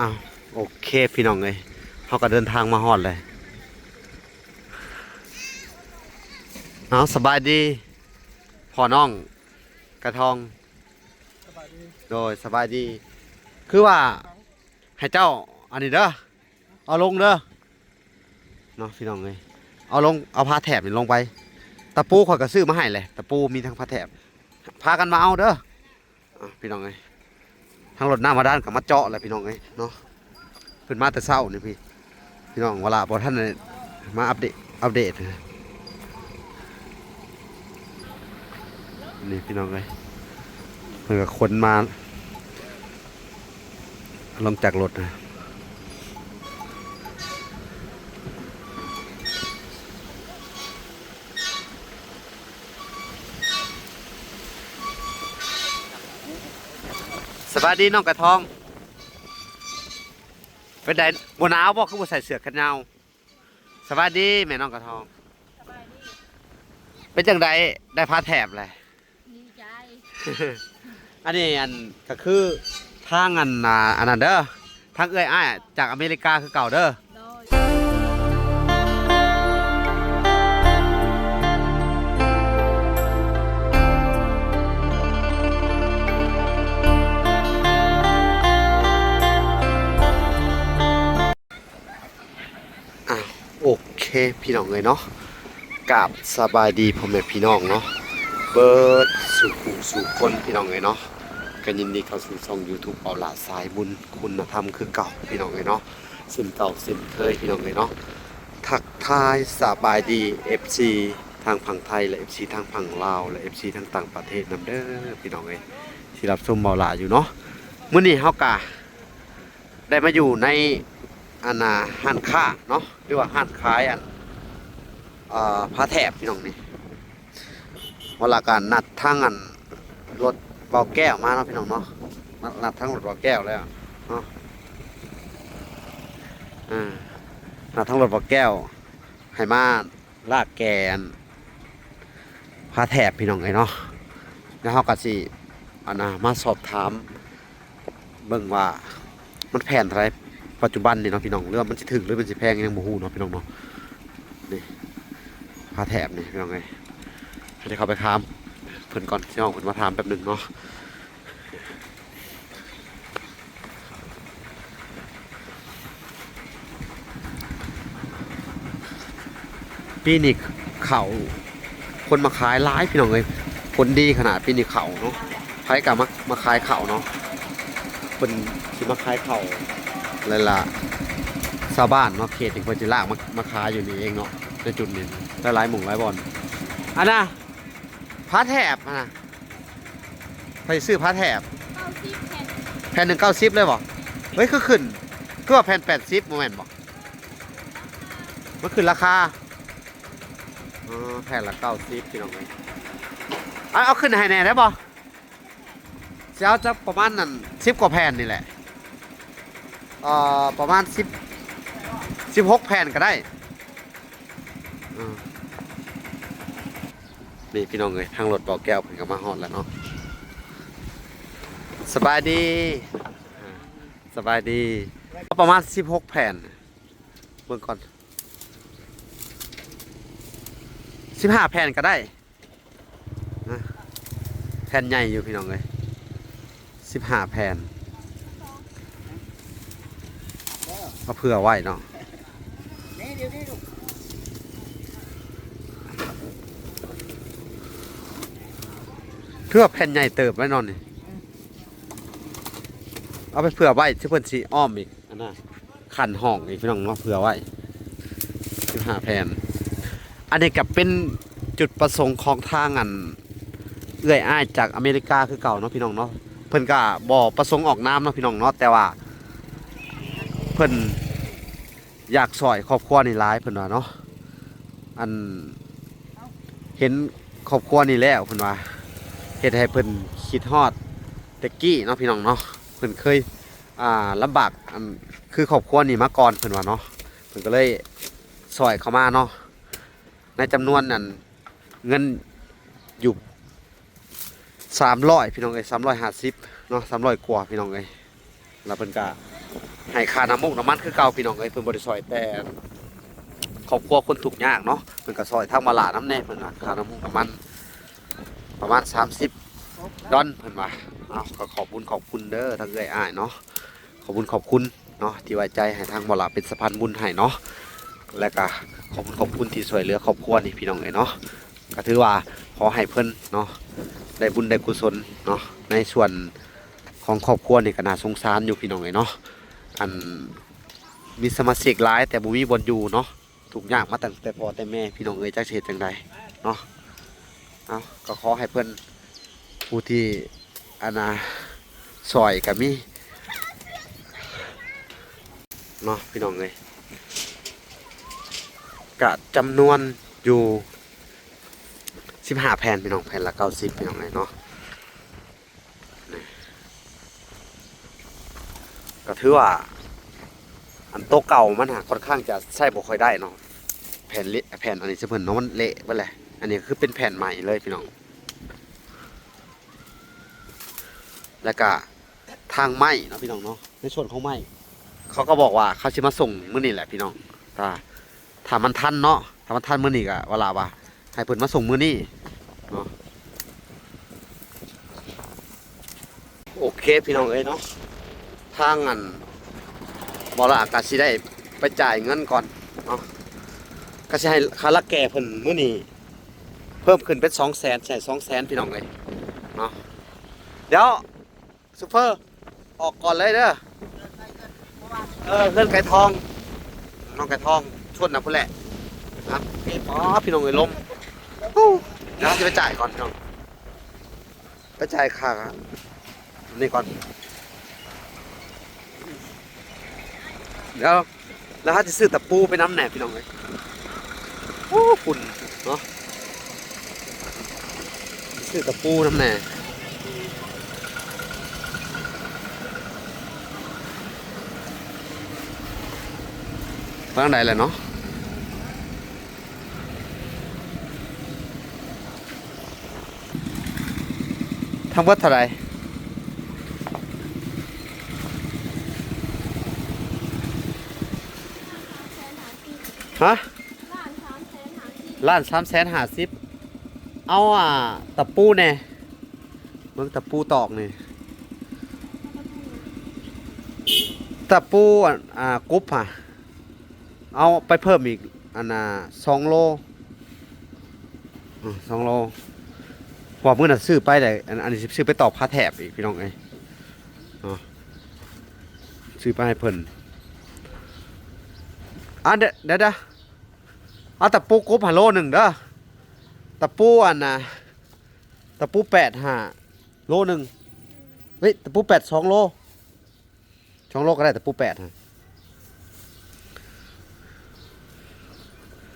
ອ້າວ ໂອເຄພີ່ນ້ອງເອີຍ ເຮົາກໍເດີນທາງມາຮອດແລ້ວ. ເອົາ ສະບາຍດີພໍ່ນ້ອງກະທອງ. ສະບາຍດີ. ໂດຍ ສະບາຍດີ. ຄືວ່າໃຫ້ເຈົ້າອັນນີ້ເດີ ເອົາລົງເດີ ເນາະພີ່ນ້ອງເອີຍ. ເອົາລົງ ເອົາຜ້າແຖບນີ້ລົງໄປ. ຕະປູຂ້ອຍກໍຊື້ມາໃຫ້ແຫຼະ ຕະປູມີທັງຜ້າແຖບ ພາກັນມາເອົາເດີ. ອ່ະ ພີ່ນ້ອງເອີຍ ທາງລົດນ້ຳບາດານກໍມາເຈາະແລ້ວພີ່ນ້ອງເອີຍເນາະ. ເພິ່ນມາແຕ່ເຊົ້ານີ້ພີ່ ພີ່ນ້ອງ ເວລາບໍ່ທັນໄດ້ມາອັບເດດ ອັບເດດ. ນີ້ພີ່ນ້ອງເອີຍ ເພິ່ນກໍຂົນມາ ລົງຈາກລົດນະ. ສະບາຍດີນ້ອງກະທອງ. ເປັນໃດ ບໍ່ໜາວບໍ່ ຄືບໍ່ໃສ່ເສື້ອແຂນຍາວ? ສະບາຍດີແມ່ນ້ອງກະທອງ. ສະບາຍດີ. ເປັນຈັ່ງໃດ ໄດ້ຜ້າແຖບແລ້ວ? ດີໃຈ. ອັນນີ້ ອັນ ກໍຄືທາງ ອັນ ອ່າ ອັນນັ້ນເດີ ທາງເອື້ອຍອ້າຍຈາກອາເມລິກາຄືເກົ່າເດີ. ໂດຍ. ອ່າ ໂອເຄພີ່ນ້ອງເອີຍເນາະ ກາບສະບາຍດີພໍ່ແມ່ພີ່ນ້ອງເນາະ ເບິດສູ່ຜູ້ສູ່ຄົນພີ່ນ້ອງເອີຍເນາະ. ກໍຍິນດີເຂົ້າສູ່ຊ່ອງຢູທູບ ເບົາຫຼ້າສາຍບຸນຄຸນນະທຳຄືເກົ່າພີ່ນ້ອງເອີຍເນາະ ເຊັ່ນເກົ່າເຊັ່ນເຄີຍພີ່ນ້ອງເອີຍເນາະ. ທັກທາຍສະບາຍດີເອັຟຊີທາງຝັ່ງໄທ ແລະ ເອັຟຊີທາງຝັ່ງລາວ ແລະ ເອັຟຊີທາງຕ່າງປະເທດນຳເດີພີ່ນ້ອງເອີຍ ທີ່ຮັບຊົມເບົາຫຼ້າຢູ່ເນາະ. ມື້ນີ້ເຮົາກະ ໄດ້ມາຢູ່ໃນ ອັນນ່າ ຮ້ານຄ້າເນາະ ຫຼືວ່າຮ້ານຂາຍ ອັນ ເອີ ຜ້າແຖບພີ່ນ້ອງນີ້. ເວລາກະນັດທາງ ອັນ ລົດເບົາແກ້ວມາເນາະພີ່ນ້ອງເນາະ ນັດທາງລົດເບົາແກ້ວແລ້ວເນາະ. ເອີ ນັດທາງລົດເບົາແກ້ວໃຫ້ມາ ລາກແກ່ ອັນ ຜ້າແຖບພີ່ນ້ອງເອີຍເນາະ. ແລ້ວເຮົາກໍຊິ ອັນນ່າ ມາສອບຖາມເບິ່ງວ່າມັນແຜ່ນເທົ່າໃດປັດຈຸບັນນີ້ເນາະພີ່ນ້ອງ ຫຼືວ່າມັນຊິຖືກ ຫຼືມັນຊິແພງ ຍັງບໍ່ຮູ້ເນາະພີ່ນ້ອງເນາະ. ນີ້ ຜ້າແຖບນີ້ພີ່ນ້ອງເອີຍ ເຮົາຈະເຂົ້າໄປຖາມເພິ່ນກ່ອນ ຊິເອົາເພິ່ນມາຖາມແປັບໜຶ່ງເນາະ. ປີນີ້ເຂົ້າ ຄົນມາຂາຍຫຼາຍພີ່ນ້ອງເອີຍ ຜົນດີຂະໜາດປີນີ້ເຂົ້າເນາະ. ໃຜກໍມາ ມາຂາຍເຂົ້າເນາະ ເພິ່ນຊິມາຂາຍເຂົ້າແລ້ວລະ ຊາວບ້ານເນາະ ເຂດທີ່ເພິ່ນຊິລາກມາ ມາຂາຍຢູ່ນີ້ເອງເນາະ ໃນຈຸດນີ້ ຫຼາຍໆໝ່ອງຫຼາຍບ່ອນ. ອັນນ່າ ຜ້າແຖບຫັ້ນນະ ໃຜຊື້ຜ້າແຖບ ເກົ້າສິບແຜ່ນ ແຜ່ນໜຶ່ງເກົ້າສິບເລີຍບໍ່? ເຮີ້ຍ ຄືຂຶ້ນ ຄືວ່າແຜ່ນແປດສິບບໍ່ແມ່ນບໍ່? ມັນຂຶ້ນລາຄາ ອໍ ແຜ່ນລະເກົ້າສິບພີ່ນ້ອງເອີຍ. ເອົາ ເອົາຂຶ້ນໃຫ້ແດ່ໄດ້ບໍ່? ຊິເອົາຈັກປະມານນັ້ນ ສິບກວ່າແຜ່ນນີ້ແຫຼະ ເອີ ປະມານສິບ ສິບຫົກແຜ່ນກໍໄດ້. ເອີ ນີ້ພີ່ນ້ອງເອີຍ ທາງລົດເບົາແກ້ວເພິ່ນກໍມາຮອດແລ້ວເນາະ. ສະບາຍດີ ອ່າ ສະບາຍດີ. ປະມານສິບຫົກແຜ່ນ ເບິ່ງກ່ອນ ສິບຫ້າແຜ່ນກໍໄດ້. ນະ ແຜ່ນໃຫຍ່ຢູ່ພີ່ນ້ອງເອີຍ ສິບຫ້າແຜ່ນ ເອົາເຜື່ອໄວ້ເນາະ. ຖືວ່າແຜ່ນໃຫຍ່ເຕີບໄວ້ເນາະນີ້ ເອົາໄປເຜື່ອໄວ້ ຊິເພິ່ນຊິອ້ອມອີກ ອັນນ່າ ຂັ້ນຫ້ອງອີກພີ່ນ້ອງເນາະ ເຜື່ອໄວ້ສິບຫ້າແຜ່ນ. ອັນນີ້ກໍເປັນຈຸດປະສົງຂອງທາງ ອັນ ເອື້ອຍອ້າຍຈາກອາເມລິກາຄືເກົ່າເນາະພີ່ນ້ອງເນາະ ເພິ່ນກໍບໍ່ປະສົງອອກນາມເນາະພີ່ນ້ອງເນາະ ແຕ່ວ່າເພິ່ນຢາກຊ່ອຍຄອບຄົວນີ້ຫຼາຍ ເພິ່ນວ່າເນາະ. ອັນ ເຫັນຄອບຄົວນີ້ແລ້ວ ເພິ່ນວ່າ ເຮັດໃຫ້ເພິ່ນຄິດຮອດແຕ່ກີ້ເນາະພີ່ນ້ອງເນາະ ເພິ່ນເຄີຍ ອ່າ ລຳບາກ ອັນ ຄືຄອບຄົວນີ້ມາກ່ອນ ເພິ່ນວ່າເນາະ ເພິ່ນກໍເລີຍຊ່ອຍເຂົ້າມາເນາະ. ໃນຈຳນວນ ອັນ ເງິນຢູ່ສາມຮ້ອຍພີ່ນ້ອງເອີຍ ສາມຮ້ອຍຫ້າສິບເນາະ ສາມຮ້ອຍກວ່າພີ່ນ້ອງເອີຍ. ແລ້ວເພິ່ນກະ ໃຫ້ຄ່ານ້ຳມັນນ້ຳມັນຄືເກົ່າພີ່ນ້ອງເອີຍ. ເພິ່ນບໍ່ໄດ້ຊ່ອຍແຕ່ຄອບຄົວຄົນທຸກຍາກເນາະ, ເພິ່ນກໍຊ່ອຍທາງມາລານຳແດ່ ເພິ່ນວ່າຄ່ານ້ຳມັນນ້ຳມັນປະມານສາມສິບດອນ ເພິ່ນວ່າ. ເອົາ ກໍຂອບບຸນຂອບຄຸນເດີທາງເອື້ອຍອ້າຍເນາະ, ຂອບບຸນຂອບຄຸນເນາະ ທີ່ໄວ້ໃຈໃຫ້ທາງມາລາເປັນສະພານບຸນໃຫ້ເນາະ, ແລະກະຂອບບຸນຂອບຄຸນທີ່ຊ່ວຍເຫຼືອຄອບຄົວນີ້ພີ່ນ້ອງເອີຍເນາະ. ກໍຖືວ່າຂໍໃຫ້ເພິ່ນເນາະ ໄດ້ບຸນໄດ້ກຸສົນເນາະ, ໃນສ່ວນຂອງຄອບຄົວນີ້ກໍໜ້າສົງສານຢູ່ພີ່ນ້ອງເອີຍເນາະ. ອັນ ມີສະມາຊິກຫຼາຍແຕ່ບໍ່ມີບ່ອນຢູ່ເນາະ, ທຸກຍາກມາຕັ້ງແຕ່ພໍ່ແຕ່ແມ່ພີ່ນ້ອງເອີຍ, ຈັກຊິເຮັດຈັ່ງໃດເນາະ. ເອົາ ກໍຂໍໃຫ້ເພິ່ນ ຜູ້ທີ່ອັນນ່າຊ່ອຍກໍມີເນາະພີ່ນ້ອງເອີຍ, ກະຈຳນວນຢູ່ສິບຫ້າແຜ່ນພີ່ນ້ອງ, ແຜ່ນລະເກົ້າສິບພີ່ນ້ອງເອີຍເນາະ. ກໍຖືວ່າອັນໂຕເກົ່າມັນຫາກຂ້ອນຂ້າງຈະໃຊ້ບໍ່ຄ່ອຍໄດ້ເນາະ, ແຜ່ນເລະ ແຜ່ນອັນນີ້ຊິເພິ່ນເນາະ ມັນເລະເບິດແຫຼະ. ອັນນີ້ຄືເປັນແຜ່ນໃໝ່ເລີຍພີ່ນ້ອງ, ແລ້ວກະທາງໄມ້ເນາະພີ່ນ້ອງເນາະ, ໃນສ່ວນຂອງໄມ້ ເຂົາກໍບອກວ່າເຂົາຊິມາສົ່ງມື້ນີ້ແຫຼະພີ່ນ້ອງ, ຖ້າ ຖ້າມັນທັນເນາະ, ຖ້າມັນທັນມື້ນີ້ກໍວ່າລະວ່າໃຫ້ເພິ່ນມາສົ່ງມື້ນີ້ເນາະ. ໂອເຄພີ່ນ້ອງເອີຍເນາະ, ທາງອັນບໍ່ລະກໍຊິໄດ້ໄປຈ່າຍເງິນກ່ອນເນາະ, ກໍຊິໃຫ້ຄ່າລະແກ່ເພິ່ນມື້ນີ້ເພີ່ມຂຶ້ນເປັນສອງແສນ ໃຊ້ສອງແສນພີ່ນ້ອງເອີຍເນາະ. ດຽວ ໂຊເຟີ ອອກກ່ອນເລີຍເດີ. ເອີ ເຮືອນໄກ່ທອງ ນ້ອງໄກ່ທອງ ຊົນນະພຸ້ນແຫຼະ. ອ່ະ ໂອເຄ ອໍ ພີ່ນ້ອງເອີຍ ລົມ. ດຽວເຮົາຊິໄປຈ່າຍກ່ອນພີ່ນ້ອງ, ໄປຈ່າຍຄ່ານີ້ກ່ອນ. ດຽວ ແລ້ວເຮົາຈະຊື້ຕະປູໄປນຳແດ່ພີ່ນ້ອງເອີຍ. ໂອ້ ຝຸ່ນເນາະ, ຊື້ຕະປູນຳແດ່. ທາງໃດແຫຼະເນາະ? ທັງເບິດເທົ່າໃດ? ຮະ? ລ້ານສາມແສນຫ້າສິບ. ເອົາ ອ່າ ຕະປູແດ່, ເບິ່ງຕະປູຕອກນີ້, ຕະປູ ອ່າ ກຸບຫະ. ເອົາໄປເພີ່ມອີກ ອັນນ່າ ສອງໂລ ເອີ ສອງໂລ. ເພາະວ່າມື້ນັ້ນຊື້ໄປໄດ້ ອັນ ອັນນີ້ຊິຊື້ໄປຕອກຝາແຖບອີກ ພີ່ນ້ອງເອີຍເນາະ, ຊື້ໄປໃຫ້ເພິ່ນ. ອ່າ ດ- ດ- ດ- ເອົາຕະປູກົບໃຫ້ໂລໜຶ່ງເດີ, ຕະປູ ອັນນ່າ ຕະປູແປດຫ້າໂລໜຶ່ງ, ເອີຍ ຕະປູແປດສອງໂລ. ສອງໂລກໍໄດ້ ຕະປູແປດຫັ້ນ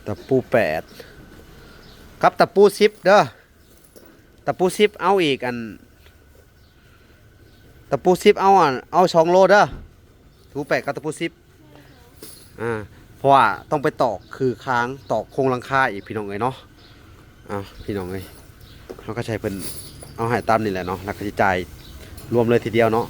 ຕະປູແປດ ກັບຕະປູສິບເດີ. ຕະປູສິບເອົາອີກ ອັນ ຕະປູສິບເອົາ ອັນ ເອົາສອງໂລເດີ, ຕະປູແປດກັບຕະປູສິບ. ອ່າ ເພາະວ່າຕ້ອງໄປຕອກຄືຄາງ ຕອກໂຄງຫຼັງຄາອີກ ພີ່ນ້ອງເອີຍເນາະ. ເອົາ ພີ່ນ້ອງເອີຍ ເຮົາກໍໃຫ້ເພິ່ນເອົາໃຫ້ຕາມນີ້ແຫຼະເນາະ, ແລ້ວກໍຊິຈ່າຍລວມເລີຍທີດຽວເນາະ.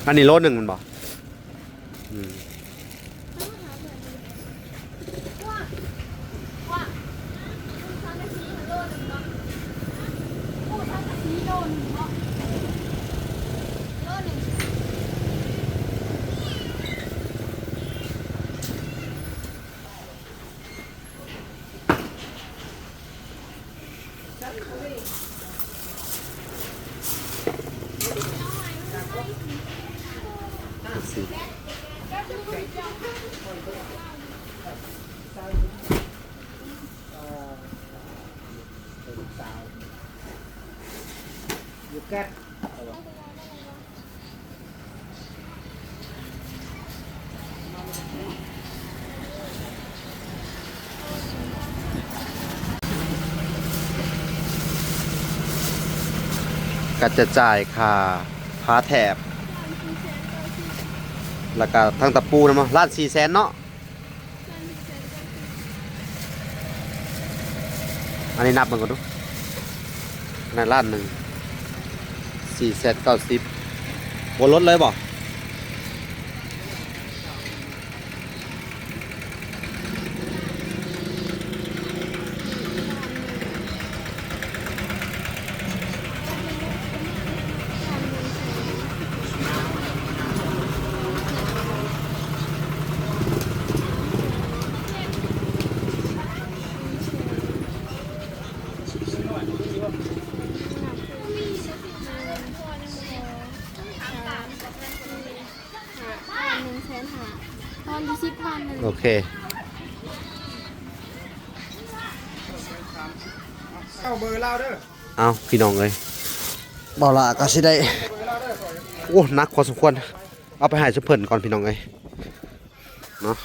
ອັນນີ້ໂລໜຶ່ງແມ່ນບໍ່? ອືມ. ກໍຈະຈ່າຍຄ່າຝາແຖບ ແລ້ວກໍທັງຕະປູນຳເນາະ, ລ້ານສີ່ແສນເນາະ. ອັນນີ້ນັບເບິ່ງກ່ອນດູ. ອັນນັ້ນລ້ານໜຶ່ງ ສີ່ແສນເກົ້າສິບ ບໍ່ລົດເລີຍບໍ່? ໂອເຄ ເອົາເບີລາວເດີ. ເອົາ ພີ່ນ້ອງເອີຍ ບ່າວຫຼ້າກໍຊິໄດ້ ໂອ້ ໜັກພໍສົມຄວນ ເອົາໄປໃຫ້ຊຸມເພິ່ນກ່ອນ ພີ່ນ້ອງເອີຍເນາະ.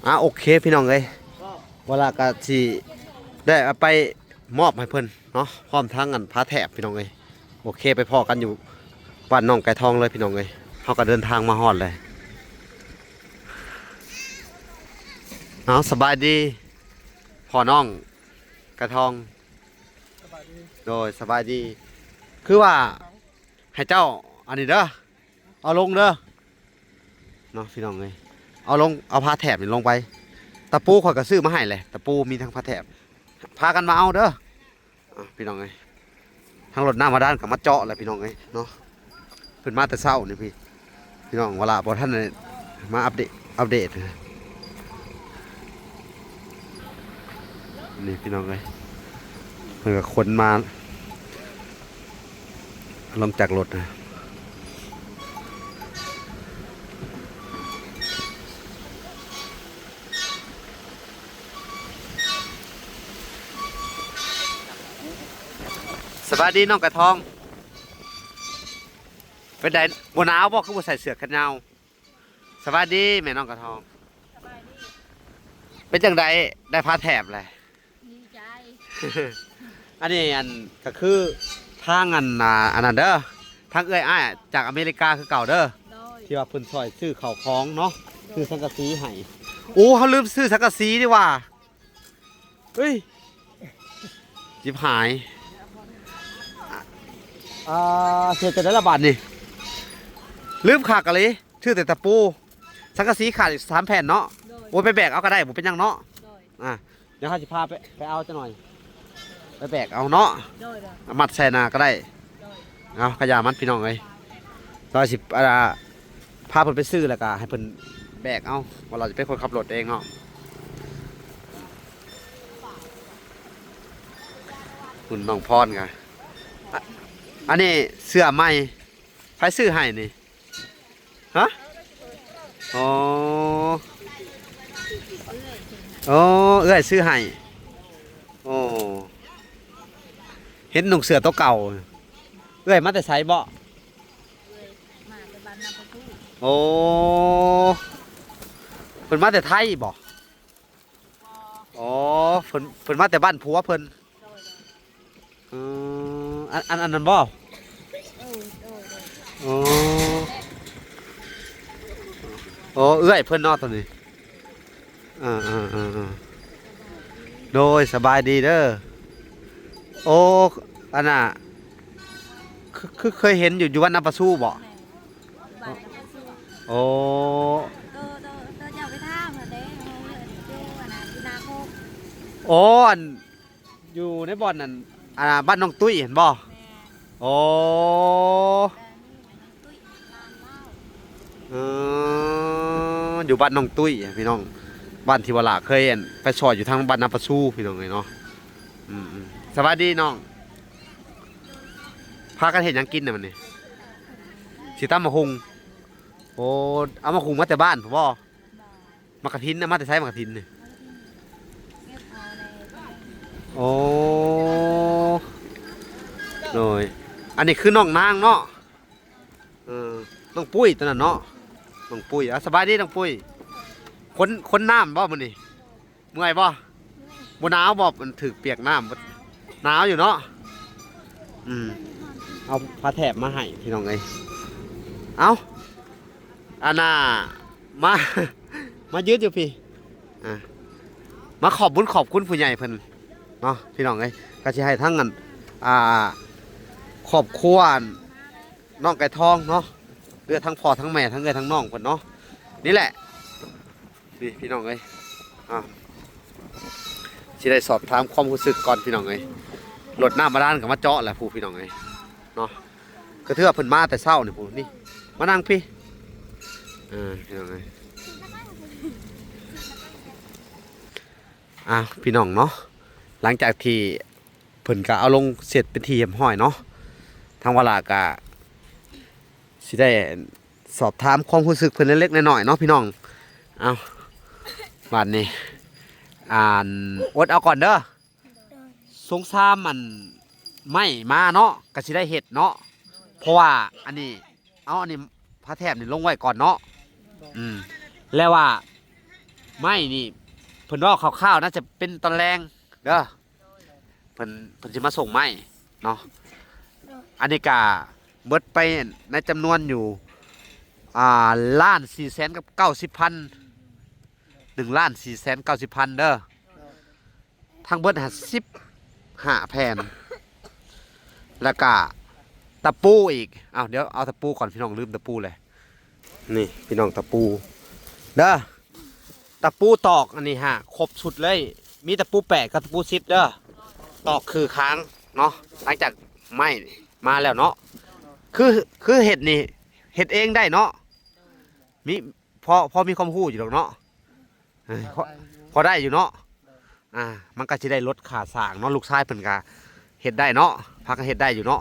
ອ່າ ໂອເຄ ພີ່ນ້ອງເອີຍ ບ່າວຫຼ້າກໍຊິໄດ້ເອົາໄປມອບໃຫ້ເພິ່ນເນາະ ພ້ອມທັງອັນຜ້າແຖບ ພີ່ນ້ອງເອີຍ. ໂອເຄ ໄປພໍ້ກັນຢູ່ບ້ານນ້ອງໄກ່ທອງເລີຍ ພີ່ນ້ອງເອີຍ. ເຮົາກໍເດີນທາງມາຮອດແລ້ວ. ເອົາ ສະບາຍດີພໍ່ນ້ອງໄກ່ທອງ. ສະບາຍດີ. ໂດຍ ສະບາຍດີ. ຄືວ່າໃຫ້ເຈົ້າອັນນີ້ເດີ ເອົາລົງເດີເນາະ ພີ່ນ້ອງເອີຍ. ເອົາລົງ ເອົາຜ້າແຖບນີ້ລົງໄປ. ຕະປູຂ້ອຍກໍຊື້ມາໃຫ້ແຫຼະ ຕະປູມີທັງຜ້າແຖບ ພາກັນມາເອົາເດີ. ອ່ະ ພີ່ນ້ອງເອີຍ ທາງລົດນ້ຳບາດານກໍມາເຈາະແລ້ວ ພີ່ນ້ອງເອີຍເນາະ. ເພິ່ນມາແຕ່ເຊົ້ານີ້ພີ່ ພີ່ນ້ອງ ວາລາບໍ່ທັນໄດ້ມາອັບເດດ ອັບເດດ. ນີ້ ພີ່ນ້ອງເອີຍ ເພິ່ນກໍຂົນມາ ລົງຈາກລົດນະ. ສະບາຍດີນ້ອງກະທອງ. ເປັນໃດ ບໍ່ໜາວບໍ່ ຄືບໍ່ໃສ່ເສື້ອແຂນຍາວ? ສະບາຍດີແມ່ນ້ອງກະທອງ. ສະບາຍດີ. ເປັນຈັ່ງໃດ ໄດ້ຜ້າແຖບແລ້ວ? ດີໃຈ. ອັນນີ້ ອັນ ກໍຄືທາງ ອັນ ອ່າ ອັນນັ້ນເດີ ທາງເອື້ອຍອ້າຍຈາກອາເມລິກາຄືເກົ່າເດີ ໂດຍ ທີ່ວ່າເພິ່ນຊ່ອຍຊື້ເຂົ້າຂອງເນາະ ໂດຍ ຊື້ສັງກະສີໃຫ້. ໂອ້ ເຮົາລືມຊື້ສັງກະສີນີ້ຫວ່າ. ເຮີ້ຍ ຈິບຫາຍ. ອ່າ ເຮັດຈັ່ງໃດລະບາດນີ້ ລືມຄັກອີ່ຫຼີ. ຊື້ແຕ່ຕະປູ ສັງກະສີຂາດອີກສາມແຜ່ນເນາະ. ໂດຍ ໂອ້ຍ ໄປແບກເອົາກໍໄດ້ ບໍ່ເປັນຫຍັງເນາະ. ໂດຍ ອ່າ ດຽວເຮົາຊິພາໄປ ໄປເອົາຈັກໜ່ອຍ ໄປແບກເອົາເນາະ. ໂດຍ ໂດຍ ເອົາມັດໃສ່ໜ້າກໍໄດ້. ໂດຍ ເອົາ ກະຢ່າມັນ ພີ່ນ້ອງເອີຍ ເຮົາຊິ ອ່າ ພາເພິ່ນໄປຊື້ ແລ້ວກະໃຫ້ເພິ່ນແບກເອົາ ວ່າເຮົາຈະເປັນຄົນຂັບລົດເອງເນາະ. ຄຸນນ້ອງພອນກະ ອາ ອັນນີ້ເສື້ອໃໝ່ ໃຜຊື້ໃຫ້ນີ້? ຮະ? ອໍ ໂອ້ ເອື້ອຍຊື້ໃຫ້. ໂອ້ ເຫັນນຸ່ງເສື້ອໂຕເກົ່າ. ເອື້ອຍມາແຕ່ໃສເບາະ? ເອື້ອຍມາແຕ່ບ້ານນາປະຊູ. ໂອ້ ເພິ່ນມາແຕ່ໄທເບາະ? ອໍ ເພິ່ນ ເພິ່ນມາແຕ່ບ້ານຜົວເພິ່ນ. ໂດຍ ໂດຍ ເອີ ອັນ ອັນ ອັນນັ້ນບໍ່? ເອີ ໂດຍ ໂດຍ ໂອ້ ໂອ້ ເອື້ອຍເພິ່ນເນາະ ໂຕນີ້. ເອີ ເອີ ເອີ ເອີ ໂດຍ ສະບາຍດີເດີ. ໂອ້ ອັນນ່າ ຄື ຄືເຄີຍເຫັນຢູ່ ຢູ່ບ້ານນາປະຊູບໍ່? ແມ່ນ ບ້ານນາປະຊູ. ໂອ້ ໂຕ ໂຕ ໂຕເຈົ້າໄປຖາມຫັ້ນເດ້ ເຮົາຢູ່ອັນນັ້ນ ຢູ່ນາໂຄກ. ໂອ້ ອັນ ຢູ່ໃນບ່ອນນັ້ນ ອ່າ ບ້ານນ້ອງຕຸ້ຍຫັ້ນບໍ່? ແມ່ນ ໂອ້ ເອີ ຢູ່ບ້ານນ້ອງຕຸ້ຍ ພີ່ນ້ອງ ບ້ານທີ່ວ່າຫຼ້າເຄີຍ ອັນ ໄປຊ່ອຍຢູ່ທາງບ້ານນາປະຊູ ພີ່ນ້ອງເອີຍເນາະ. ອືມໆ ສະບາຍດີນ້ອງ ພາກັນເຮັດຫຍັງກິນນະມື້ນີ້? ຊິຕຳໝາກຫຸ່ງ. ໂອ້ ເອົາໝາກຫຸ່ງມາແຕ່ບ້ານພຸ້ນບໍ່? ໝາກກະທິນນະ ມາແຕ່ໃສໝາກກະທິນນີ້? ໂອ້ ໂດຍ ອັນນີ້ຄືນ້ອງນາງເນາະ. ເອີ ນ້ອງປຸ້ຍຕົວນັ້ນເນາະ ນ້ອງປຸ້ຍ. ອ່າ ສະບາຍດີນ້ອງປຸ້ຍ. ຂົນ ຂົນນ້ຳບໍ່ມື້ນີ້? ເມື່ອຍບໍ່? ບໍ່ໜາວບໍ່? ມັນຖືກປຽກນ້ຳ ໜາວຢູ່ເນາະ. ອືມ ເອົາຜ້າແຖບມາໃຫ້ພີ່ນ້ອງເອີຍ. ເອົາ ອັນນ່າ ມາ ມາຢືນຢູ່ພີ້ ອ່າ ມາຂອບບຸນຂອບຄຸນຜູ້ໃຫຍ່ເພິ່ນເນາະ ພີ່ນ້ອງເອີຍ. ກໍຊິໃຫ້ທັງອັນ ອ່າ ຄອບຄົວນ້ອງໄກ່ທອງເນາະ ເຫຼືອທັງພໍ່ທັງແມ່ ທັງເອື້ອຍທັງນ້ອງເພິ່ນເນາະ ນີ້ແຫຼະ ນີ້ພີ່ນ້ອງເອີຍ ອ່າ ຊິໄດ້ສອບຖາມຄວາມຮູ້ສຶກກ່ອນ ພີ່ນ້ອງເອີຍ. ລົດນ້ຳບາດານກໍມາເຈາະແລ້ວ ຜູ້ ພີ່ນ້ອງເອີຍເນາະ. ກໍຖືວ່າເພິ່ນມາແຕ່ເຊົ້ານີ້ ຜູ້ນີ້ ມານັ່ງພີ້ ເອີ ພີ່ນ້ອງເອີຍ. ອ່າ ພີ່ນ້ອງເນາະ ຫຼັງຈາກທີ່ເພິ່ນກໍເອົາລົງເຊັດເປັນທີ່ຮຽບຮ້ອຍເນາະ ທາງວາລາກໍຊິໄດ້ສອບຖາມຄວາມຮູ້ສຶກເພິ່ນເລັກໆນ້ອຍໆເນາະ ພີ່ນ້ອງ. ເອົາ ບາດນີ້ ອ່ານ ອົດເອົາກ່ອນເດີ ສົງສາມອັນໄມ້ມາເນາະ ກໍຊິໄດ້ເຮັດເນາະ ເພາະວ່າອັນນີ້ ເອົາອັນນີ້ຜ້າແຖບນີ້ລົງໄວ້ກ່ອນເນາະ. ອືມ ແລ້ວວ່າໄມ້ນີ້ ເພິ່ນເວົ້າຄ່າວໆ ໜ້າຈະເປັນຕອນແລງເດີ ເພິ່ນ ເພິ່ນຊິມາສົ່ງໄມ້ເນາະ. ອັນນີ້ກະເບິດໄປໃນຈຳນວນຢູ່ ອ່າ ລ້ານສີ່ແສນກັບເກົ້າສິບພັນ ໜຶ່ງລ້ານສີ່ແສນເກົ້າສິບພັນເດີ. ທັງເບິດຫາສິບຫ້າແຜ່ນ ແລ້ວກະຕະປູອີກ. ເອົາ ດຽວເອົາຕະປູກ່ອນ ພີ່ນ້ອງ ລືມຕະປູເລີຍ. ນີ້ ພີ່ນ້ອງ ຕະປູເດີ ຕະປູຕອກອັນນີ້ຫາຄົບຊຸດເລີຍ ມີຕະປູແປດກັບຕະປູສິບເດີ ຕອກຄືຄາງເນາະ. ຫຼັງຈາກໄມ້ມາແລ້ວເນາະ ຄື ຄືເຮັດນີ້ ເຮັດເອງໄດ້ເນາະ ມີ ພໍ ພໍມີຄວາມຮູ້ຢູ່ດອກເນາະ. ເອີ ພໍ ພໍໄດ້ຢູ່ເນາະ. ອ່າ ມັນກໍຊິໄດ້ລົດຄ່າສ້າງເນາະ ລູກຊາຍເພິ່ນກໍເຮັດໄດ້ເນາະ ພາກັນເຮັດໄດ້ຢູ່ເນາະ.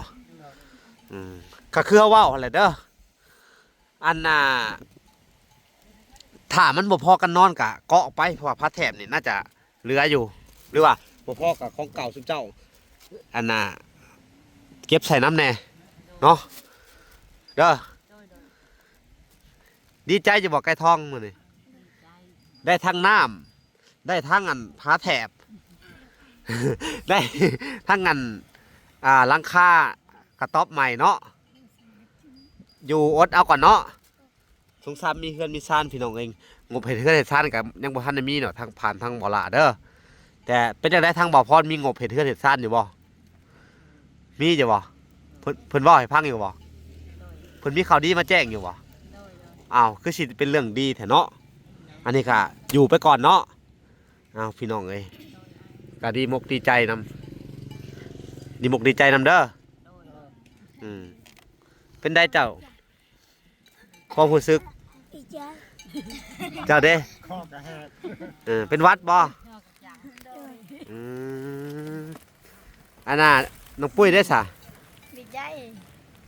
ອືມ ກໍຄືເຮົາເວົ້າຫັ້ນແຫຼະເດີ ອັນນ່າ ຖ້າມັນບໍ່ພໍກັນນອນກໍເກາະໄປ ເພາະວ່າຜ້າແຖບນີ້ໜ້າຈະເຫຼືອຢູ່ ຫຼືວ່າບໍ່ພໍກັບຂອງເກົ່າຊຸມເຈົ້າ ອັນນ່າ ເກັບໃສ່ນຳແດ່ເນາະ ເດີ. ດີໃຈຢູ່ບໍ່ ໄກ່ທອງ ມື້ນີ້? ໄດ້ທັງນ້ຳ ໄດ້ທັງອັນຜ້າແຖບ ໄດ້ທັງອັນ ອ່າ ຫຼັງຄາກະຕອບໃໝ່ເນາະ. ຢູ່ອົດເອົາກ່ອນເນາະ. ສົງສານມີເຮືອນມີຊານ ພີ່ນ້ອງເອີຍ. ງົບເຮັດເຮືອນເຮັດຊານກໍຍັງບໍ່ທັນໄດ້ມີເນາະ ທາງ ຜ່ານທາງບໍ່ຫຼ້າເດີ. ແຕ່ເປັນຈັ່ງໃດ ທາງບ່າວພອນມີງົບເຮັດເຮືອນເຮັດຊານຢູ່ບໍ່? ມີຢູ່ບໍ່? ເພິ່ນ ເພິ່ນເວົ້າໃຫ້ຟັງຢູ່ບໍ່? ເພິ່ນມີຂ່າວດີມາແຈ້ງຢູ່ບໍ່? ອ້າວ ຄືຊິເປັນເລື່ອງດີແທ້ເນາະ. ອັນນີ້ກໍຢູ່ໄປກ່ອນເນາະ. ອ້າວ ພີ່ນ້ອງເອີຍ ກໍດີມົກດີໃຈນຳ ດີມົກດີໃຈນຳເດີ. ອືມ ເປັນໃດເຈົ້າ? ຄວາມຮູ້ສຶກ ດີໃຈ ເຈົ້າເດ້? ຄອກະແຫກ ເອີ ເປັນຫວັດບໍ່? ໂດຍ ອືມ ອັນນ່າ ນ້ອງປຸ້ຍເດ້ສະ? ດີໃຈ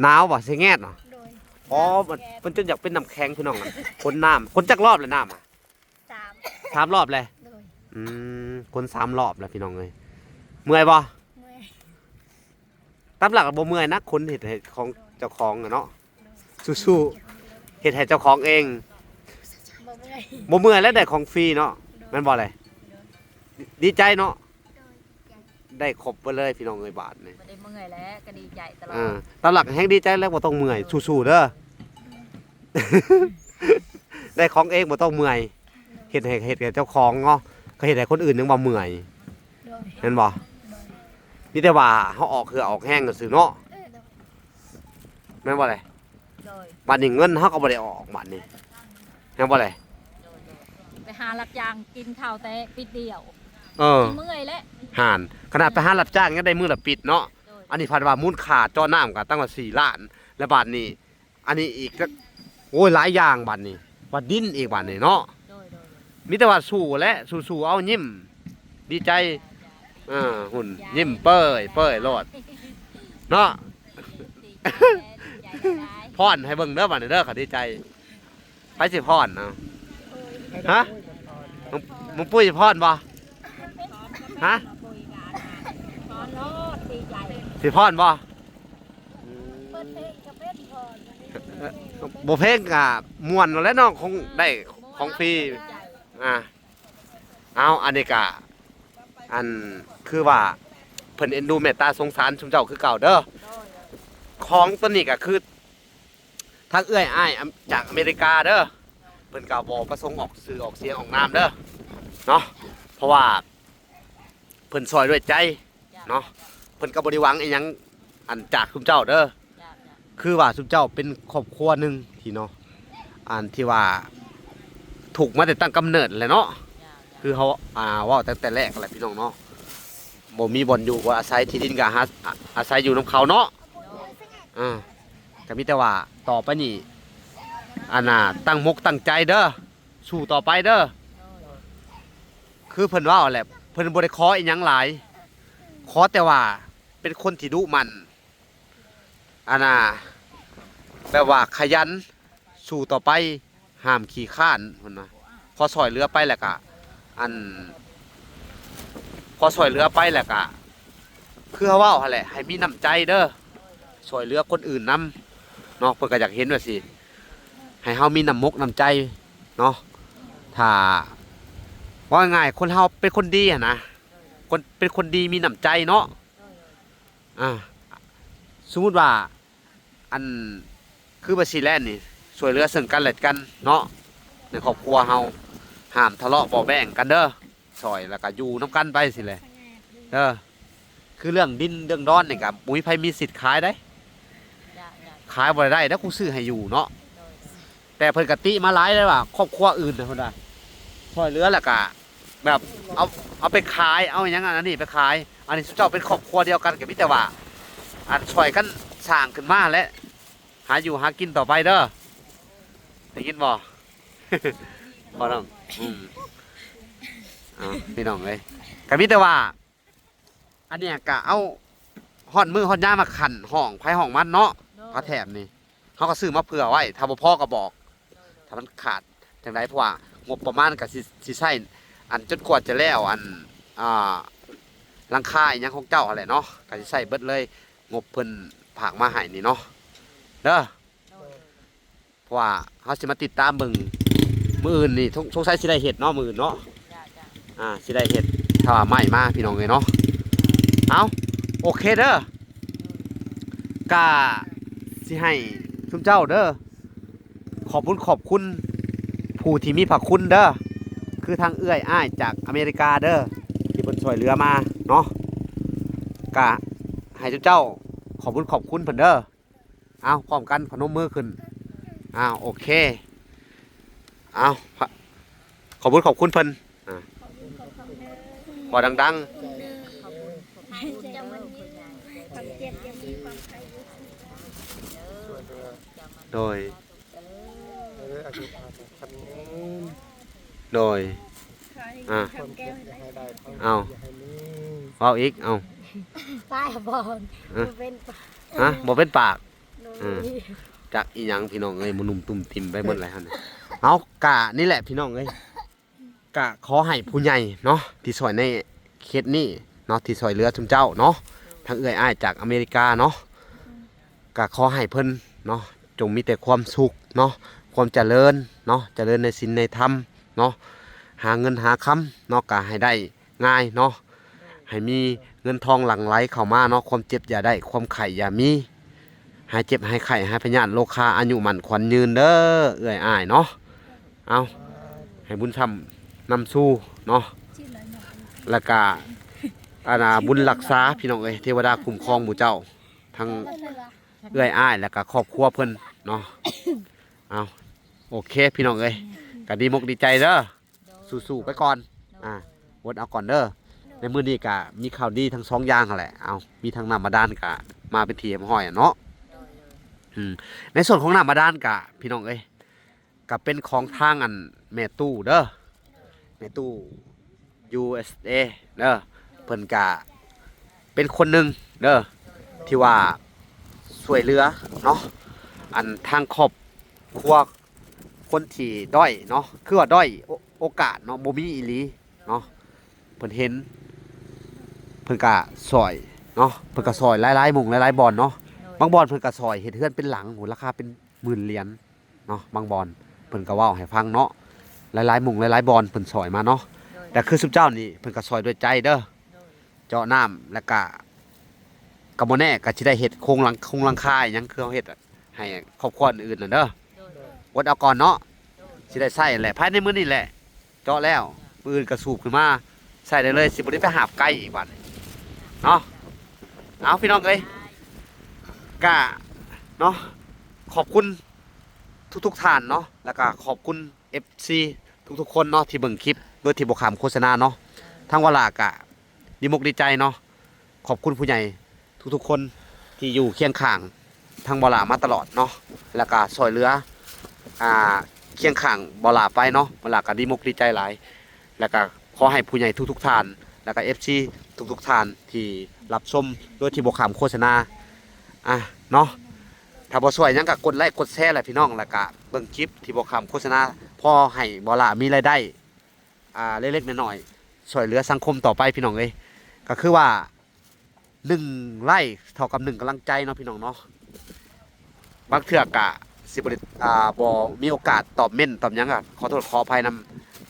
ໜາວບໍ່? ຊິແງດເນາະ. ໂດຍ ອໍ ມັນ ມັນຈົນຢາກເປັນນ້ຳແຂງ ພີ່ນ້ອງ. ຄົນນ້ຳ ຄົນຈັກລອບແລ້ວນ້ຳ? ສາມ ສາມລອບແລ້ວ. ໂດຍ ອືມ ຄົນສາມລອບແລ້ວ ພີ່ນ້ອງເອີຍ. ເມື່ອຍບໍ່? ເມື່ອຍ ຕາມຫຼັກບໍ່ເມື່ອຍນະ ຄົນເຮັດໃຫ້ຂອງເຈົ້າຂອງນະເນາະ. ໂດຍ ສູ້ໆ ເຮັດໃຫ້ເຈົ້າຂອງເອງ ບໍ່ເມື່ອຍ ບໍ່ເມື່ອຍແລ້ວ ໄດ້ຂອງຟຣີເນາະ. ໂດຍ ແມ່ນບໍ່ເລີຍ? ໂດຍ ດີໃຈເນາະ. ໂດຍ ໄດ້ຄົບເບິດເລີຍ ພີ່ນ້ອງເອີຍ ບາດນີ້ ບໍ່ໄດ້ເມື່ອຍແລ້ວ ກໍດີໃຈຕະຫຼອດ. ເອີ ຕາມຫຼັກແຮ່ງດີໃຈແລ້ວ ບໍ່ຕ້ອງເມື່ອຍ ສູ້ໆເດີ. ໄດ້ຂອງເອງບໍ່ຕ້ອງເມື່ອຍ ເຮັດໃຫ້ ເຮັດໃຫ້ເຈົ້າຂອງເນາະ ກໍເຮັດໃຫ້ຄົນອື່ນຍັງວ່າເມື່ອຍ. ໂດຍ ແມ່ນບໍ່? ໂດຍ ມີແຕ່ວ່າເຮົາອອກເຫື່ອອອກແຮງຊື່ເນາະ. ໂດຍ ແມ່ນບໍ່ເລີຍ? ໂດຍ ບາດນີ້ເງິນເຮົາກໍບໍ່ໄດ້ອອກ ບາດນີ້ ແມ່ນບໍ່ເລີຍ? ໂດຍ ໂດຍ ໄປຫາຮັບຈ້າງກິນເຂົ້າແຕ່ປິດດຽວ. ເອີ ຊິເມື່ອຍແລ້ວ ຫານ ຂະໜາດໄປຫາຮັບຈ້າງຍັງໄດ້ມື້ລະປິດເນາະ. ໂດຍ ອັນນີ້ພັດວ່າມູນຄ່າເຈາະນ້ຳກໍຕັ້ງວ່າສີ່ລ້ານ ແລ້ວບາດນີ້ ອັນນີ້ອີກຈັກ ໂອ້ຍ ຫຼາຍຢ່າງບາດນີ້ ວ່າດິນອີກບາດນີ້ເນາະ. ໂດຍ ໂດຍ ໂດຍ ມີແຕ່ວ່າສູ້ແຫຼະ ສູ້ໆ ເອົາ ຍິ້ມ ດີໃຈ. ເອີ ຫຸ່ນ ຍິ້ມເປີຍໆໂລດເນາະ. ດີໃຈ ດີໃຈຫຼາຍໆ ຟ້ອນໃຫ້ເບິ່ງເດີ ບາດນີ້ເດີ ຂ້ອຍດີໃຈ. ໃຜຊິຟ້ອນເອົາ? ຮະ? ນ້ອງ ນ້ອງປຸ້ຍຟ້ອນບໍ່? ຮະ? ຟ້ອນໂລດ ດີໃຈ ຊິຟ້ອນບໍ່? ອືມ ເປີດເພງກໍເປັນ ບໍ່ເພງກໍມ່ວນແລ້ວເນາະ ຄົງໄດ້ຂອງຟຣີ. ອ່າ ເອົາ ອັນນີ້ກະ ອັນ ຄືວ່າເພິ່ນເອັນດູເມດຕາສົງສານຊຸມເຈົ້າຄືເກົ່າເດີ. ຂອງຕົວນີ້ກະຄື ທາງເອື້ອຍອ້າຍ ອຳ ຈາກອາເມລິກາເດີ. ເພິ່ນກໍບໍ່ປະສົງອອກຊື່ອອກສຽງອອກນາມເດີເນາະ ເພາະວ່າເພິ່ນຊ່ອຍດ້ວຍໃຈເນາະ ເພິ່ນກໍບໍ່ໄດ້ຫວັງອີ່ຫຍັງອັນຈາກຊຸມເຈົ້າເດີ. ຄືວ່າຊຸມເຈົ້າເປັນຄອບຄົວໜຶ່ງທີ່ເນາະ ອັນທີ່ວ່າທຸກມາແຕ່ຕັ້ງກຳເນີດແຫຼະເນາະ ຄືເຮົາ ອ່າ ເວົ້າຕັ້ງແຕ່ແລກແຫຼະພີ່ນ້ອງເນາະ ບໍ່ມີບ່ອນຢູ່ບ່ອນອາໄສ ທີ່ດິນກໍຫາ ອາໄສຢູ່ນຳເຂົາເນາະ ອ່າ ກໍມີແຕ່ວ່າຕໍ່ໄປນີ້ ອັນນ່າ ຕັ້ງມົກຕັ້ງໃຈເດີ ສູ້ຕໍ່ໄປເດີ ຄືເພິ່ນເວົ້າແຫຼະ ເພິ່ນບໍ່ໄດ້ຂໍອີ່ຫຍັງຫຼາຍ ຂໍແຕ່ວ່າເປັນຄົນທີ່ດຸໝັ່ນ ອັນນ່າ ແບບວ່າຂະຫຍັນ ສູ້ຕໍ່ໄປ ຫ້າມຂີ້ຄ້ານ ເພິ່ນວ່າ ພໍຊ່ອຍເຫຼືອໄປແລ້ວກະ ອັນ ພໍຊ່ອຍເຫຼືອໄປແລ້ວກະ ຄືເຮົາເວົ້າຫັ້ນແຫຼະ ໃຫ້ມີນ້ຳໃຈເດີ ຊ່ອຍເຫຼືອຄົນອື່ນນຳເນາະ ເພິ່ນກໍຢາກເຫັນວ່າຊິ ໃຫ້ເຮົາມີນ້ຳມົກນ້ຳໃຈເນາະ ຖ້າ ເວົ້າງ່າຍໆ ຄົນເຮົາເປັນຄົນດີຫັ້ນນະ ຄົນ ເປັນຄົນດີມີນ້ຳໃຈເນາະ ອ່າ ສົມມຸດວ່າ ອັນ ຄືວ່າຊີແລນນີ້ ຊ່ວຍເຫຼືອເຊິ່ງກັນແລະກັນເນາະ ໃນຄອບຄົວເຮົາ ຫ້າມທະເລາະເບາະແວ້ງກັນເດີ ຊ່ອຍແລ້ວກໍຢູ່ນຳກັນໄປຊີ້ແຫຼະເດີ ຄືເລື່ອງດິນເລື່ອງດອນນີ້ກໍບໍ່ມີໃຜມີສິດຂາຍໄດ໋ ຂາຍບໍ່ໄດ້ເດ້ ກູຊື້ໃຫ້ຢູ່ເນາະ ແຕ່ເພິ່ນກໍຕິມາຫຼາຍແລ້ວວ່າ ຄອບຄົວອື່ນນະ ເພິ່ນວ່າ ຊ່ອຍເຫຼືອແລ້ວກະແບບເອົາ ເອົາໄປຂາຍ ເອົາຫຍັງອັນນີ້ໄປຂາຍ ອັນນີ້ເຈົ້າເປັນຄອບຄົວດຽວກັນ ກໍມີແຕ່ວ່າ ອັນ ຊ່ອຍກັນສ້າງຂຶ້ນມາແຫຼະ ຫາຢູ່ຫາກິນຕໍ່ໄປເດີ ໄດ້ຍິນບໍ່ ພໍ່ນ້ອງ ອືມ ເອົາ ພີ່ນ້ອງເອີຍ ກໍມີແຕ່ວ່າ ອັນເນີ້ຍກະເອົາຮອດມື້ຮອດຍາມມາຂັນຫ້ອງໃຜຫ້ອງມັນເນາະ ໂດຍ ຜ້າແຖບນີ້ ເຮົາກໍຊື້ມາເຜື່ອໄວ້ ຖ້າບໍ່ພໍກໍບອກ ໂດຍ ໂດຍ ຖ້າມັນຂາດຈັ່ງໃດ ເພາະວ່າງົບປະມານກໍຊິ ຊິໃຊ້ ອັນ ຈົນກວ່າຈະແລ້ວ ອັນ ອ່າ ຫຼັງຄາອີ່ຫຍັງຂອງເຈົ້າຫັ້ນແຫຼະເນາະ ກໍຊິໃຊ້ເບິດເລີຍ ງົບເພິ່ນຝາກມາໃຫ້ນີ້ເນາະ ເດີ. ໂດຍ ເພາະວ່າເຮົາຊິມາຕິດຕາມເບິ່ງ ມື້ອື່ນນີ້ ສົງ ສົງໄສຊິໄດ້ເຮັດເນາະ ມື້ອື່ນເນາະ ຈ້າ ຈ້າ ອ່າ ຊິໄດ້ເຮັດ ຖ້າວ່າໄມ້ມາ ພີ່ນ້ອງເອີຍເນາະ ເອົາ ໂອເຄເດີ ກະຊິໃຫ້ຊຸມເຈົ້າເດີ ຂອບບຸນຂອບຄຸນຜູ້ທີ່ມີພະຄຸນເດີ ຄືທາງເອື້ອຍອ້າຍຈາກອາເມລິກາເດີ ທີ່ເພິ່ນຊ່ວຍເຫຼືອມາເນາະ ກະໃຫ້ຊຸມເຈົ້າຂອບບຸນຂອບຄຸນເພິ່ນເດີ. ເອົາ ພ້ອມກັນພະນົມມືຂຶ້ນ ເອົາ ໂອເຄ ເອົາ ຂອບຄຸນຂອບຄຸນເພິ່ນ ເວົ້າດັງໆ ໂດຍ ໂດຍ ອ່າ ເອົາ ເວົ້າອີກ ເອົາ ປາຍບອນ ເອີ ບໍ່ເປັນປາກ ຮະ ບໍ່ເປັນປາກ ໂດຍ ເອີ ຈັກອີ່ຫຍັງພີ່ນ້ອງເອີຍ ໝູ່ໜຸ່ມຕຸ້ມຕິ່ມໄປໝົດແລ້ວຫັ້ນ ເອົາ ກະນີ້ແຫຼະພີ່ນ້ອງເອີຍ ກະຂໍໃຫ້ຜູ້ໃຫຍ່ເນາະ ທີ່ຊ່ອຍໃນເຂດນີ້ເນາະ ທີ່ຊ່ອຍເຫຼືອຊຸມເຈົ້າເນາະ ທັງເອື້ອຍອ້າຍຈາກອາເມລິກາເນາະ ກະຂໍໃຫ້ເພິ່ນເນາະ ຈົ່ງມີແຕ່ຄວາມສຸກເນາະ ຄວາມຈະເລີນເນາະ ຈະເລີນໃນສິນໃນທຳເນາະ ຫາເງິນຫາຄຳເນາະ ກະໃຫ້ໄດ້ງ່າຍເນາະ ໃຫ້ມີເງິນທອງຫຼັ່ງໄຫຼເຂົ້າມາເນາະ ຄວາມເຈັບຢ່າໄດ້ ຄວາມໄຂ້ຢ່າມີ ຫາຍເຈັບຫາຍໄຂ້ ຫາຍພະຍາດໂລຄາ ອາຍຸໝັ້ນຂວັນຍືນເດີ ເອື້ອຍອ້າຍເນາະ ເອົາ ໃຫ້ບຸນຄ້ຳນຳຊູເນາະ ແລ້ວກະ ອັນນ່າ ບຸນຮັກສາ ພີ່ນ້ອງເອີຍ ເທວະດາຄຸ້ມຄອງໝູ່ເຈົ້າ ທັງເອື້ອຍອ້າຍ ແລ້ວກະຄອບຄົວເພິ່ນເນາະ ເອົາ ໂອເຄ ພີ່ນ້ອງເອີຍ ກະດີມົກດີໃຈເດີ ສູ້ໆໄປກ່ອນ ອ່າ ອົດເອົາກ່ອນເດີ ໃນມື້ນີ້ກະມີຂ່າວດີທັງສອງຢ່າງຫັ້ນແຫຼະ ເອົາ ມີທັງນ້ຳບາດານກະມາເປັນທີ່ຮຽບຮ້ອຍເນາະ ອືມ ໃນສ່ວນຂອງນ້ຳບາດານກະ ພີ່ນ້ອງເອີຍ ກະເປັນຂອງທາງອັນແມ່ຕູ້ເດີ ແມ່ຕູ້ ຢູເອັສເອ ເດີ ເພິ່ນກະເປັນຄົນໜຶ່ງເດີ ທີ່ວ່າຊ່ວຍເຫຼືອເນາະ ອັນທາງຄອບຄົວຄົນທີ່ດ້ອຍເນາະ ຄືວ່າດ້ອຍໂອ ໂອກາດເນາະ ບໍ່ມີອີ່ຫຼີເນາະ ເພິ່ນເຫັນ ເພິ່ນກະຊ່ອຍເນາະ ເພິ່ນກະຊ່ອຍຫຼາຍໆໝ່ອງຫຼາຍໆບ່ອນເນາະ ໂດຍ ບາງບ່ອນເພິ່ນກະຊ່ອຍເຮັດເຮືອນເປັນຫຼັງ ໂອ້ ລາຄາເປັນໝື່ນຫຼຽນ ເນາະ ບາງບ່ອນເພິ່ນກໍເວົ້າໃຫ້ຟັງເນາະ ຫຼາຍໆໝ່ອງຫຼາຍໆບ່ອນເພິ່ນຊ່ອຍມາເນາະ ໂດຍ ແຕ່ຄືຊຸມເຈົ້ານີ້ເພິ່ນກໍຊ່ອຍດ້ວຍໃຈເດີ ໂດຍ ເຈາະນ້ຳ ແລ້ວກະ ກໍບໍ່ແນ່ກໍຊິໄດ້ເຮັດໂຄງຫຼັງ ໂຄງຫຼັງຄາຫຍັງ ຄືເຮົາເຮັດໃຫ້ຄອບຄົວອື່ນໆນັ້ນເດີ ໂດຍ ໂດຍ ອົດເອົາກ່ອນເນາະ ໂດຍ ຊິໄດ້ໃຊ້ແຫຼະ ພາຍໃນມື້ນີ້ແຫຼະ ເຈາະແລ້ວ ມື້ອື່ນກໍສູບຂຶ້ນມາໃຊ້ໄດ້ເລີຍ ຊິບໍ່ໄດ້ໄປຫາບໄກອີກບາດນີ້ເນາະ. ເອົາ ພີ່ນ້ອງເອີຍ ກະເນາະ ຂອບຄຸນທຸກໆທ່ານເນາະ ແລ້ວກະຂອບຄຸນເອັຟຊີທຸກໆຄົນເນາະ ທີ່ເບິ່ງຄລິບໂດຍທີ່ບໍ່ຂ້າມໂຄສະນາເນາະ. ທາງວາລາກະດີມົກດີໃຈເນາະ ຂອບຄຸນຜູ້ໃຫຍ່ທຸກໆຄົນທີ່ຢູ່ຄຽງຂ້າງທາງບໍ່ຫຼ້າມາຕະຫຼອດເນາະ ແລ້ວກະຊ່ວຍເຫຼືອ ອ່າ ຄຽງຂ້າງບໍ່ຫຼ້າໄປເນາະ. ບໍ່ຫຼ້າກະດີມົກດີໃຈຫຼາຍ ແລ້ວກະຂໍໃຫ້ຜູ້ໃຫຍ່ທຸກໆທ່ານ ແລ້ວກະເອັຟຊີທຸກໆທ່ານທີ່ຮັບຊົມໂດຍທີ່ບໍ່ຂ້າມໂຄສະນາ ອ່າ ເນາະ ຖ້າບໍ່ຊ່ວຍຫຍັງກະກົດໄລ້ກົດແຊແຫຼະພີ່ນ້ອງ ແລ້ວກະເບິ່ງຄລິບທີ່ບໍ່ຂ້າມໂຄສະນາ ພໍໃຫ້ບໍ່ຫຼ້າມີລາຍໄດ້ ອ່າ ເລັກໆນ້ອຍໆ ຊ່ວຍເຫຼືອສັງຄົມຕໍ່ໄປພີ່ນ້ອງເອີຍ. ກໍຄືວ່າ ໜຶ່ງໄລ້ເທົ່າກັບໜຶ່ງກຳລັງໃຈເນາະພີ່ນ້ອງເນາະ. ບາງເທື່ອກະຊິບໍ່ໄດ້ ອ່າ ບໍ່ມີໂອກາດຕອບເມັ້ນຕອບຫຍັງ ກໍຂໍໂທດຂໍອະໄພນຳ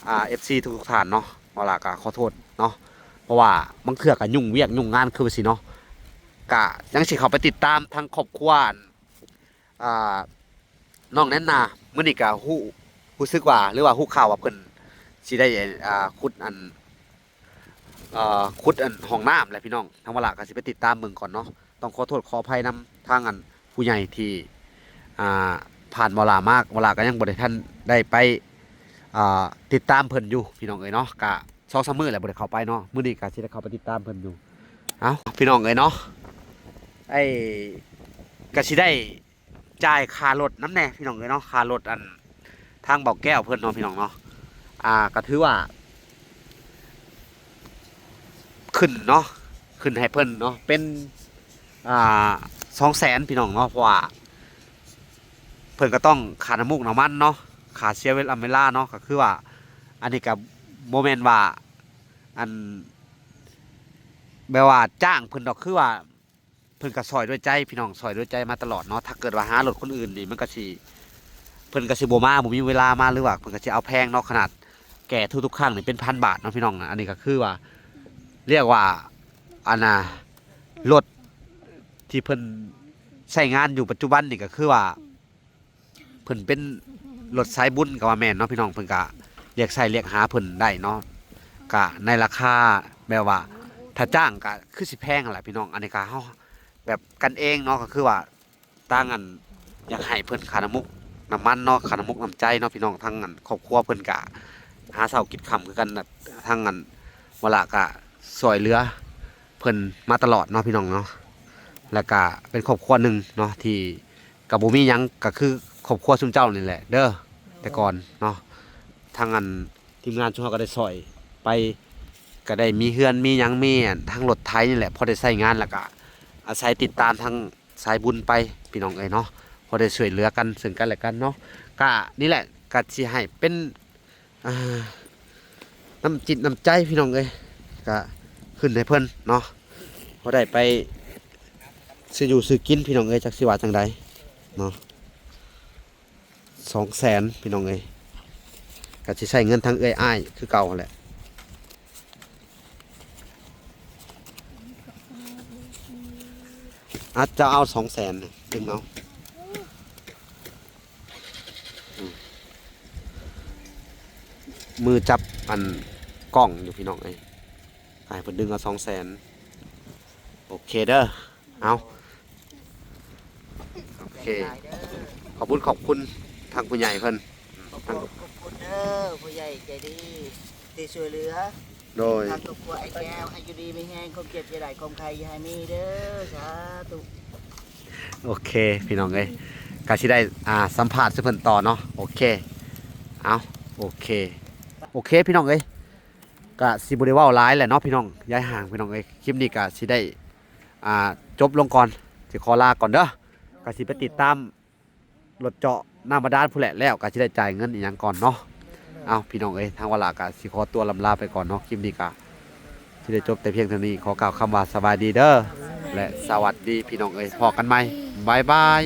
ອ່າ ເອັຟຊີທຸກໆທ່ານເນາະ. ເວົ້າລະກະຂໍໂທດເນາະ ເພາະວ່າບາງເທື່ອກະຫຍຸ້ງວຽກຫຍຸ້ງງານຄືວ່າຊີ້ເນາະ ກະຍັງຊິເຂົ້າໄປຕິດຕາມທາງຄອບຄົວ ອ່າ ນ້ອງແນນນາ ມື້ນີ້ກະຮູ້ ຮູ້ສຶກວ່າ ຫຼືວ່າຮູ້ຂ່າວວ່າເພິ່ນຊິໄດ້ ອ່າ ຂຸດອັນ ເອີ ຂຸດອັນຫ້ອງນ້ຳແຫຼະພີ່ນ້ອງ. ທາງວາລາກະຊິໄປຕິດຕາມເບິ່ງກ່ອນເນາະ. ຕ້ອງຂໍໂທດຂໍອະໄພນຳທາງອັນຜູ້ໃຫຍ່ທີ່ ອ່າ ຜ່ານວາລາມາ ວາລາກະຍັງບໍ່ໄດ້ທັນໄດ້ໄປ ອ່າ ຕິດຕາມເພິ່ນຢູ່ພີ່ນ້ອງເອີຍເນາະ. ກະສອງສາມມື້ແລ້ວບໍ່ໄດ້ເຂົ້າໄປເນາະ ມື້ນີ້ກະຊິໄດ້ເຂົ້າໄປຕິດຕາມເພິ່ນຢູ່. ເອົ້າ ພີ່ນ້ອງເອີຍເນາະ ໄອ້ ກະຊິໄດ້ ຈ່າຍຄ່າລົດນຳແດ່ພີ່ນ້ອງເອີຍເນາະ. ຄ່າລົດອັນທາງເບົາແກ້ວເພິ່ນເນາະພີ່ນ້ອງເນາະ ອ່າ ກໍຖືວ່າຂຶ້ນເນາະ ຂຶ້ນໃຫ້ເພິ່ນເນາະ ເປັນ ອ່າ ສອງແສນພີ່ນ້ອງເນາະ. ເພາະວ່າເພິ່ນກໍຕ້ອງຄ່ານ້ຳມັກນ້ຳມັນເນາະ ຄ່າເສຍເວລາເວລາເນາະ. ກໍຄືວ່າອັນນີ້ກໍບໍ່ແມ່ນວ່າ ອັນ ແບບວ່າຈ້າງເພິ່ນດອກ ຄືວ່າ ເພິ່ນກໍຊ່ອຍດ້ວຍໃຈພີ່ນ້ອງ ຊ່ອຍດ້ວຍໃຈມາຕະຫຼອດເນາະ. ຖ້າເກີດວ່າຫາລົດຄົນອື່ນນີ້ ມັນກໍຊິ ເພິ່ນກໍຊິບໍ່ມາ ບໍ່ມີເວລາມາ ຫຼືວ່າເພິ່ນກໍຊິເອົາແພງເນາະ. ຂະໜາດແກ້ທຸກໆຄັ້ງນີ້ເປັນພັນບາດເນາະພີ່ນ້ອງ. ອັນນີ້ກໍຄືວ່າ ຮຽກວ່າ ອັນນ່າ ລົດທີ່ເພິ່ນໃຊ້ງານຢູ່ປັດຈຸບັນນີ້ ກໍຄືວ່າ ເພິ່ນເປັນລົດສາຍບຸນກໍວ່າແມ່ນເນາະພີ່ນ້ອງ. ເພິ່ນກະລຽກໃຊ້ລຽກຫາເພິ່ນໄດ້ເນາະ ກະໃນລາຄາແບບວ່າ ຖ້າຈ້າງກະຄືຊິແພງຫັ້ນແຫຼະພີ່ນ້ອງ. ອັນນີ້ກະເຮົາແບບກັນເອງເນາະ ກໍຄືວ່າທາງອັນ ຢາກໃຫ້ເພິ່ນຄ່ານ້ຳມັກນ້ຳມັນເນາະ ຄ່ານ້ຳມົກນ້ຳໃຈເນາະພີ່ນ້ອງ. ທາງອັນຄອບຄົວເພິ່ນກະຫາເຊົ້າກິນຄ່ຳຄືກັນ ທາງອັນວາລາກະຊ່ວຍເຫຼືອເພິ່ນມາຕະຫຼອດເນາະພີ່ນ້ອງເນາະ. ແລ້ວກະເປັນຄອບຄົວໜຶ່ງເນາະທີ່ ກໍບໍ່ມີຫຍັງ ກໍຄືຄອບຄົວຊຸມເຈົ້ານີ້ແຫຼະເດີ ແຕ່ກ່ອນເນາະ. ທາງອັນທີມງານຊຸມເຮົາກໍໄດ້ຊ່ອຍໄປ ກໍໄດ້ມີເຮືອນມີຫຍັງ ມີອັນທາງລົດໄຖນີ້ແຫຼະ ພໍໄດ້ໃຊ້ງານ ແລ້ວກໍອາໄສຕິດຕາມທາງສາຍບຸນໄປພີ່ນ້ອງເອີຍເນາະ. ພໍໄດ້ຊ່ວຍເຫຼືອກັນເຊິ່ງກັນແລະກັນເນາະ. ກະນີ້ແຫຼະ ກະຊິໃຫ້ເປັນ ອ່າ ນ້ຳຈິດນ້ຳໃຈພີ່ນ້ອງເອີຍ ກະຂຶ້ນໃຫ້ເພິ່ນເນາະ ພໍໄດ້ໄປຊື້ຢູ່ຊື້ກິນພີ່ນ້ອງເອີຍ. ຈັກຊິວ່າຈັ່ງໃດເນາະ ສອງແສນພີ່ນ້ອງເອີຍ ກະຊິໃຊ້ເງິນທາງເອື້ອຍອ້າຍຄືເກົ່າຫັ້ນແຫຼະ. ອາດຈະເອົາສອງແສນ ດຶງເອົາ ອືມ ມືຈັບອັນກ້ອງຢູ່ພີ່ນ້ອງເອີຍ ໃຫ້ເພິ່ນດຶງເອົາສອງແສນ. ໂອເຄເດີ ເອົາ ໂອເຄ ຂອບຄຸນ ຂອບຄຸນທາງຜູ້ໃຫຍ່ເພິ່ນ ຂອບຄຸນ ຂອບຄຸນເດີ ຜູ້ໃຫຍ່ໃຈດີທີ່ຊ່ວຍເຫຼືອ ໂດຍ ທາງຄອບຄົວອ້າຍແກ້ວ ໃຫ້ຢູ່ດີມີແຮງ ຄວາມເຈັບຢ່າໄດ້ ຄວາມໄຂ້ຢ່າໃຫ້ມີເດີ ສາທຸ. ໂອເຄ ພີ່ນ້ອງເອີຍ ກະຊິໄດ້ ອ່າ ສຳພາດໃສ່ເພິ່ນຕໍ່ເນາະ. ໂອເຄ ເອົາ ໂອເຄ ໂອເຄ ພີ່ນ້ອງເອີຍ ກະຊິບໍ່ໄດ້ເວົ້າຫຼາຍແຫຼະເນາະພີ່ນ້ອງ ຢ້າຍຫ່າງ ພີ່ນ້ອງເອີຍ. ຄລິບນີ້ກະຊິໄດ້ ອ່າ ຈົບລົງກ່ອນ ຊິຂໍລາກ່ອນເດີ ກະຊິໄປຕິດຕາມ ລົດເຈາະນ້ຳບາດານພຸ້ນແຫຼະ ແລ້ວກໍຊິໄດ້ຈ່າຍເງິນອີ່ຫຍັງກ່ອນເນາະ. ເອົ້າ ພີ່ນ້ອງເອີຍ ທາງວາລາກໍຊິຂໍຕົວລຳລາໄປກ່ອນເນາະ. ຄລິບນີ້ກໍຊິໄດ້ຈົບແຕ່ພຽງເທົ່ານີ້. ຂໍກ່າວຄຳວ່າສະບາຍດີເດີ ແລະ ສະຫວັດດີພີ່ນ້ອງເອີຍ. ພໍ້ກັນໃໝ່. ບາຍບາຍ.